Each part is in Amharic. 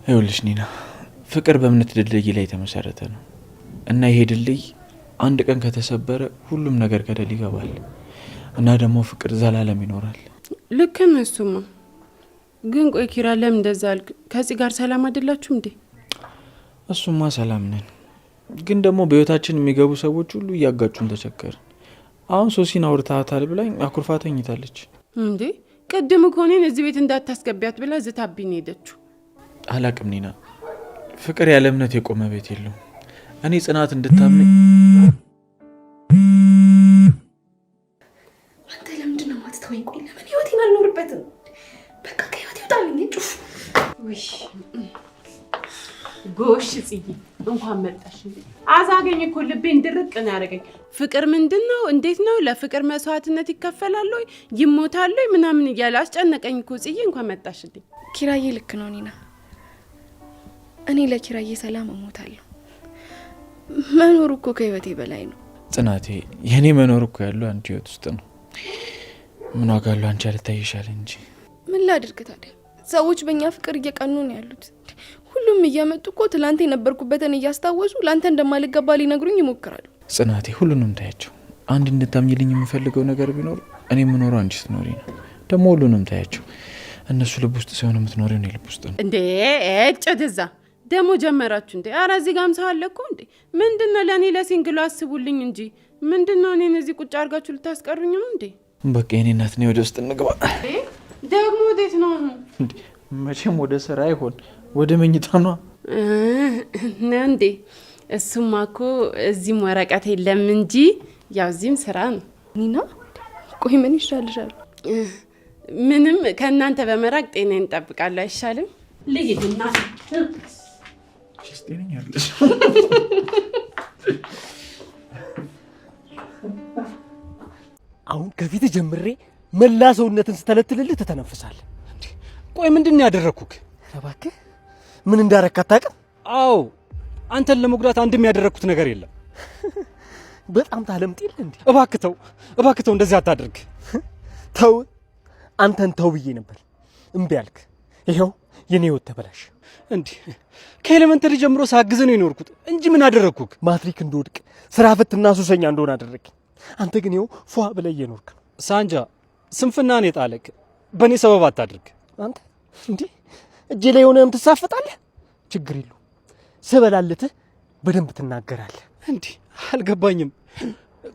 ይኸውልሽ ኒና፣ ፍቅር በእምነት ድልድይ ላይ የተመሰረተ ነው እና ይሄ ድልድይ አንድ ቀን ከተሰበረ ሁሉም ነገር ገደል ይገባል እና ደግሞ ፍቅር ዘላለም ይኖራል። ልክ ነህ። እሱማ ግን ቆይ ኪራ፣ ለምን እንደዛ አልክ? ከዚህ ጋር ሰላም አይደላችሁም እንዴ? እሱማ ሰላም ነን፣ ግን ደግሞ በህይወታችን የሚገቡ ሰዎች ሁሉ እያጋጩን ተቸገርን። አሁን ሶሲን አውርታታል ብላኝ አኩርፋ ተኝታለች። እንዴ ቅድም እኮ እኔን እዚህ ቤት እንዳታስገቢያት ብላ ዝታብኝ ሄደችው። አላቅም ኒና፣ ፍቅር ያለ እምነት የቆመ ቤት የለውም። እኔ ጽናት እንድታምነኝ። አንተ ለምንድን ነው የማትተወኝ? ቆይ ለምን ህይወቴን አልኖርበትም? በቃ ከህይወቴ ውጣልኝ። ጩፍ። ውይ ጎሽ ጽዬ እንኳን መጣሽ። አዛገኝ እኮ ልቤን ድርቅ ነው ያደረገኝ። ፍቅር ምንድን ነው? እንዴት ነው ለፍቅር መስዋዕትነት ይከፈላል ወይ ይሞታል ወይ ምናምን እያለ አስጨነቀኝ እኮ ጽዬ። እንኳን መጣሽልኝ። ኪራዬ ልክ ነው ኒና። እኔ ለኪራዬ ሰላም እሞታለሁ። መኖሩ እኮ ከህይወቴ በላይ ነው። ጽናቴ፣ የእኔ መኖር እኮ ያለው አንቺ ህይወት ውስጥ ነው። ምን ዋጋ አለው አንቺ አልታይሻል እንጂ። ምን ላድርግ ታዲያ? ሰዎች በእኛ ፍቅር እየቀኑ ነው ያሉት። ሁሉም እየመጡ እኮ ትላንት የነበርኩበትን እያስታወሱ ለአንተ እንደማልገባ ሊነግሩኝ ይሞክራሉ። ጽናቴ፣ ሁሉንም ታያቸው። አንድ እንድታምኝልኝ የምፈልገው ነገር ቢኖር እኔ የምኖረው አንቺ ስትኖሪ ነው። ደግሞ ሁሉንም ታያቸው። እነሱ ልብ ውስጥ ሳይሆን የምትኖሪው እኔ ልብ ውስጥ ነው። እንዴ እጭ ወደዛ ደግሞ ጀመራችሁ እንዴ? ኧረ እዚህ ጋርም ሰው አለ እኮ እንዴ! ምንድን ነው ለእኔ ለ single ኡ አስቡልኝ እንጂ ምንድን ነው እኔን እዚህ ቁጭ አድርጋችሁ ልታስቀሩኝ ነው እንዴ? በቃ የኔ እናት፣ ነይ ወደ ውስጥ እንግባ። ደግሞ ወዴት ነው አሁን? መቼም ወደ ስራ አይሆን ወደ መኝታ ነዋ። ነው እንዴ? እሱማ እኮ እዚህም ወረቀት የለም እንጂ ያው እዚህም ስራ ነው። ኒና ቆይ ምን ይሻልሻል? ምንም ከእናንተ በመራቅ ጤናዬን እጠብቃለሁ። አይሻልም? ልሂድ እናቴ። ጤነኛ አይደለሽ። አሁን ከፊት ጀምሬ መላ ሰውነትን ስተለትልልህ ትተነፍሳለህ። ቆይ ምንድን ነው ያደረግኩክ? ኧረ እባክህ ምን እንዳረክ አታውቅም? አዎ አንተን ለመጉዳት አንድም ያደረግኩት ነገር የለም። በጣም ታለምጥ የለ እንዴ? እባክህ ተው፣ እባክህ ተው፣ እንደዚህ አታድርግ። ተው፣ አንተን ተው ብዬ ነበር፣ እምቢ አልክ። ይኸው የኔ ህይወት ተበላሽ። እንዲህ ከ elementary ጀምሮ ሳግዝ ነው የኖርኩት እንጂ ምን አደረግኩክ? ማትሪክ እንደወድቅ ስራ ፈትና ሱሰኛ እንደሆነ አደረግኝ። አንተ ግን ይኸው ፏ ብለህ እየኖርክ ነው። ሳንጃ ስንፍና ነው የጣለክ። በእኔ ሰበብ አታድርግ። አንተ እንዴ እጄ ላይ የሆነም ትሳፈጣለህ። ችግር የለውም ስበላልትህ በደንብ ትናገራለህ። እንዲህ አልገባኝም።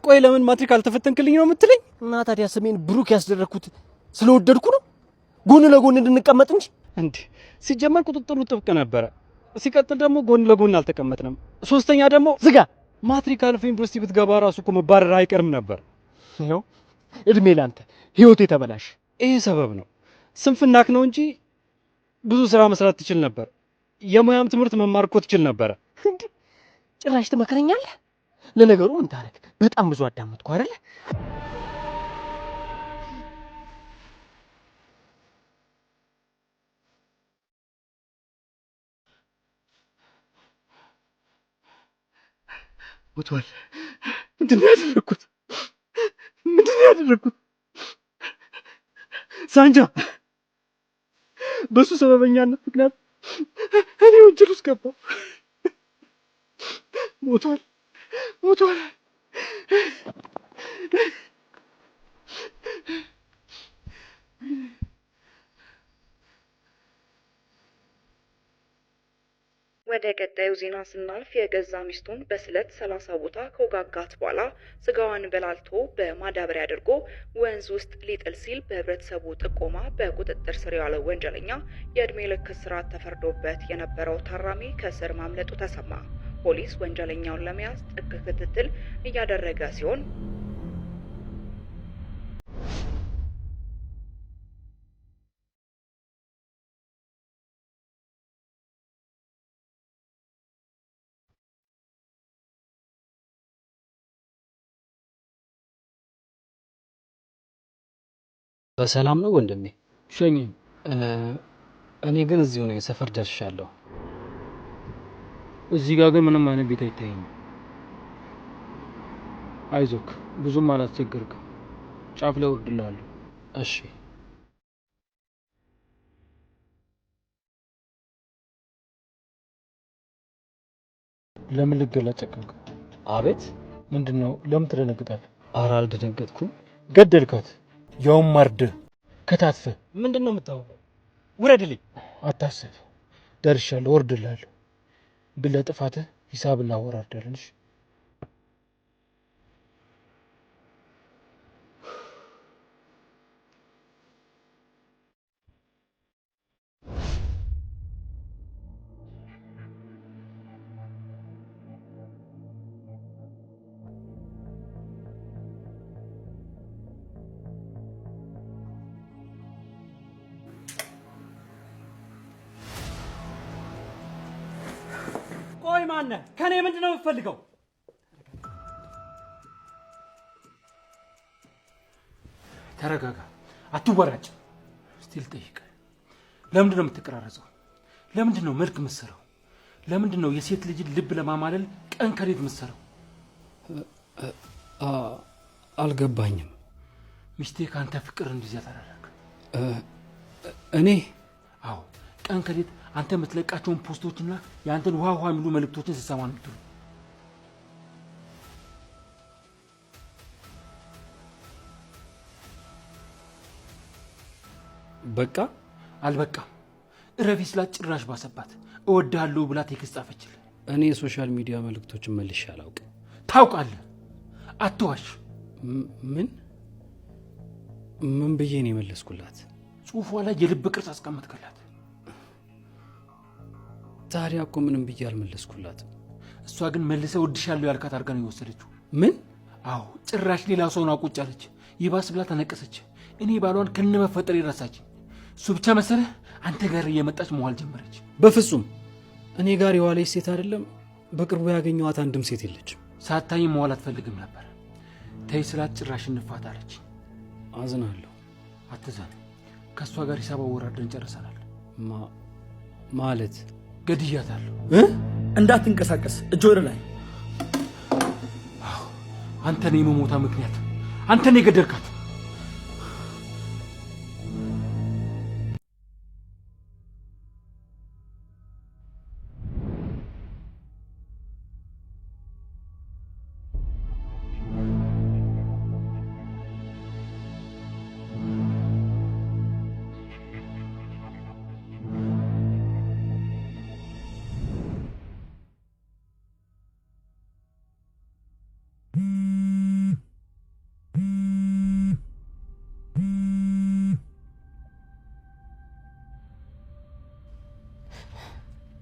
ቆይ ለምን ማትሪክ አልተፈተንክልኝ ነው የምትለኝ? እና ታዲያ ስሜን ብሩክ ያስደረግኩት ስለወደድኩ ነው፣ ጎን ለጎን እንድንቀመጥ እንጂ። እንዲህ ሲጀመር ቁጥጥሩ ጥብቅ ነበረ። ሲቀጥል ደግሞ ጎን ለጎን አልተቀመጥንም። ሶስተኛ ደግሞ ዝጋ። ማትሪክ አልፎ ዩኒቨርሲቲ ብትገባ ራሱ እኮ መባረር አይቀርም ነበር። ይኸው እድሜ ላንተ ህይወቴ ተበላሽ። ይሄ ሰበብ ነው፣ ስንፍናክ ነው እንጂ ብዙ ስራ መስራት ትችል ነበር። የሙያም ትምህርት መማር እኮ ትችል ነበረ። እንዴ ጭራሽ ትመክረኛለህ? ለነገሩ ምን ታረግ፣ በጣም ብዙ አዳመጥኩ አይደለ? ሞቷል። ምንድን ነው ያደረግኩት? ምንድን ነው ያደረግኩት? ሳንጃ በሱ ሰበበኛነት ምክንያት እኔ ወንጀል ውስጥ ገባሁ። ሞቷል፣ ሞቷል። ወደ ቀጣዩ ዜና ስናልፍ የገዛ ሚስቱን በስለት 30 ቦታ ከወጋጋት በኋላ ስጋዋን በላልቶ በማዳበሪያ አድርጎ ወንዝ ውስጥ ሊጥል ሲል በህብረተሰቡ ጥቆማ በቁጥጥር ስር የዋለው ወንጀለኛ የእድሜ ልክ እስራት ተፈርዶበት የነበረው ታራሚ ከእስር ማምለጡ ተሰማ። ፖሊስ ወንጀለኛውን ለመያዝ ጥብቅ ክትትል እያደረገ ሲሆን በሰላም ነው ወንድሜ? ሸኘኝ። እኔ ግን እዚሁ ነው የሰፈር ደርሻለሁ። እዚህ ጋር ግን ምንም አይነት ቤት አይታየኝም። አይዞክ፣ ብዙም አላስቸገርክም። ጫፍ ላይ ወርድልሃለሁ። እሺ። ለምን ልገላ ጨከንክ? አቤት። ምንድን ነው? ለምን ትደነግጣለህ? ኧረ አልደነገጥኩም። ገደልካት፣ ያውም አርደህ ከታትፈህ። ምንድን ነው የምታወራው? ውረድልኝ። አታስብ፣ ደርሻለሁ፣ ወርድልሃለሁ። ግን ለጥፋትህ ሂሳብ እናወራርዳለን። እሺ? ቆይ ማነህ? ከኔ ምንድን ነው የምትፈልገው? ተረጋጋ፣ አትወራጭ። እስቲ ልጠይቅህ፣ ለምንድን ነው የምትቀራረጸው? ለምንድን ነው መልክ የምትሰራው? ለምንድን ነው የሴት ልጅን ልብ ለማማለል ቀን ከሌት የምትሰራው? አልገባኝም። ሚስቴ ከአንተ ፍቅር እንዲይዛት አደረግ። እኔ? አዎ፣ ቀን ከሌት አንተ የምትለቃቸውን post ኦችና የአንተን ውሃ ውሃ የሚሉ መልእክቶችን ስትሰማ ነው የምትውለው። በቃ አልበቃም። እረፊ ስላት ጭራሽ ባሰባት። እወድሃለሁ ብላ text ጻፈችልህ። እኔ የ social media መልእክቶችን መልሼ አላውቅም። ታውቃለህ፣ አትዋሽ። ምን ምን ብዬ ነው የመለስኩላት? ጽሁፏ ላይ የልብ ቅርጽ አስቀመጥክላት። ታዲያ እኮ ምንም ብዬ አልመለስኩላትም። እሷ ግን መልሰህ እወድሻለሁ ያልካት አድርጋ ነው የወሰደችው። ምን? አዎ፣ ጭራሽ ሌላ ሰውን አቁጭ አለች። ይባስ ብላ ተነቀሰች። እኔ ባሏን ከነመፈጠር የረሳች። እሱ ብቻ መሰለህ አንተ ጋር እየመጣች መዋል ጀመረች። በፍጹም እኔ ጋር የዋለች ሴት አይደለም፣ በቅርቡ ያገኘኋት አንድም ሴት የለችም። ሳታይ መዋል አትፈልግም ነበር። ተይ ስላት ጭራሽ እንፋት አለች። አዝናለሁ። አትዘን፣ ከእሷ ጋር ሂሳብ አወራርደን ጨርሰናል። ማለት ገድያታለሁ። እንዳትንቀሳቀስ፣ እጅ ወደ ላይ። አንተ ነህ የመሞቷ ምክንያት፣ አንተ ነህ የገደልካት።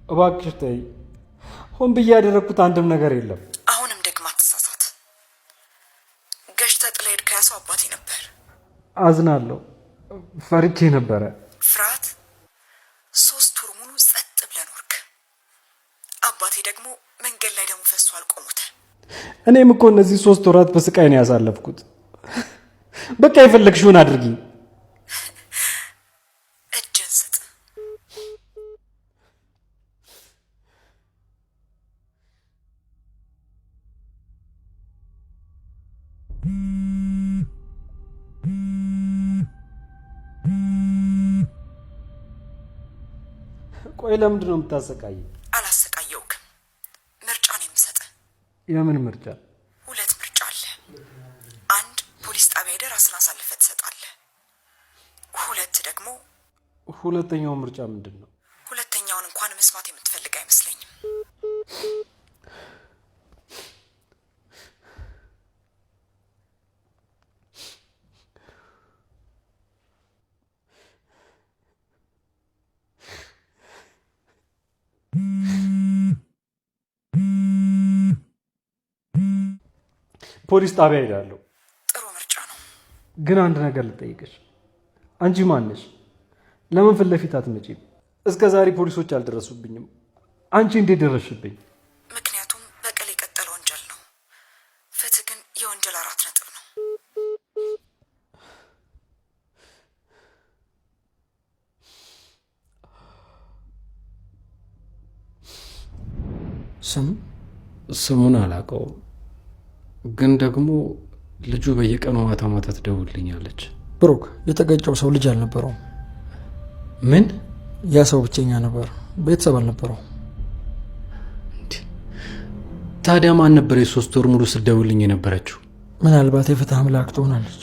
እባክሽ ተይ፣ ሆን ብዬ ያደረግኩት አንድም ነገር የለም። አሁንም ደግማ አትሳሳት። ገጭተህ ጥለህ ሄድክ። ያ ሰው አባቴ ነበር። አዝናለሁ። ፈርቼ ነበረ። ፍርሃት 3 ወር ሙሉ ጸጥ ብለህ ኖርክ። አባቴ ደግሞ መንገድ ላይ ደሙ ፈሶ አልቆሙት። እኔም እኮ እነዚህ 3 ወራት በስቃይ ነው ያሳለፍኩት። በቃ የፈለግሽውን አድርጊ። እጅን ስጥ። ቆይ ለምንድን ነው የምታሰቃየው? አላሰቃየውክም። ምርጫ ነው የምሰጥህ። የምን ምርጫ? 2 ምርጫ አለ። 1 ፖሊስ ጣቢያ ሄደህ ራስን አሳልፈህ ትሰጣለህ። 2 ደግሞ ሁለተኛው ምርጫ ምንድን ነው? ሁለተኛውን እንኳን መስማት የምትፈልግ አይመስለኝም። ፖሊስ ጣቢያ ሄዳለሁ። ጥሩ ምርጫ ነው። ግን አንድ ነገር ልጠይቅሽ። አንቺ ማን ነሽ? ለምን ፊት ለፊት አትመጪም? እስከ ዛሬ ፖሊሶች አልደረሱብኝም። አንቺ እንዴት ደረስሽብኝ? ምክንያቱም በቀል የቀጠለ ወንጀል ነው። ፍትህ ግን የወንጀል 4 ነጥብ ነው። ስም? ስሙን አላውቀውም፣ ግን ደግሞ ልጁ በየቀኑ ማታ ማታ ትደውልልኛለች። ብሩክ፣ የተገጨው ሰው ልጅ አልነበረውም። ምን? ያ ሰው ብቸኛ ነበር፣ ቤተሰብ አልነበረው። ታዲያ ማን ነበር የ3 ወር ሙሉ ስትደውልኝ የነበረችው? ምናልባት የፍትህ አምላክ ትሆናለች።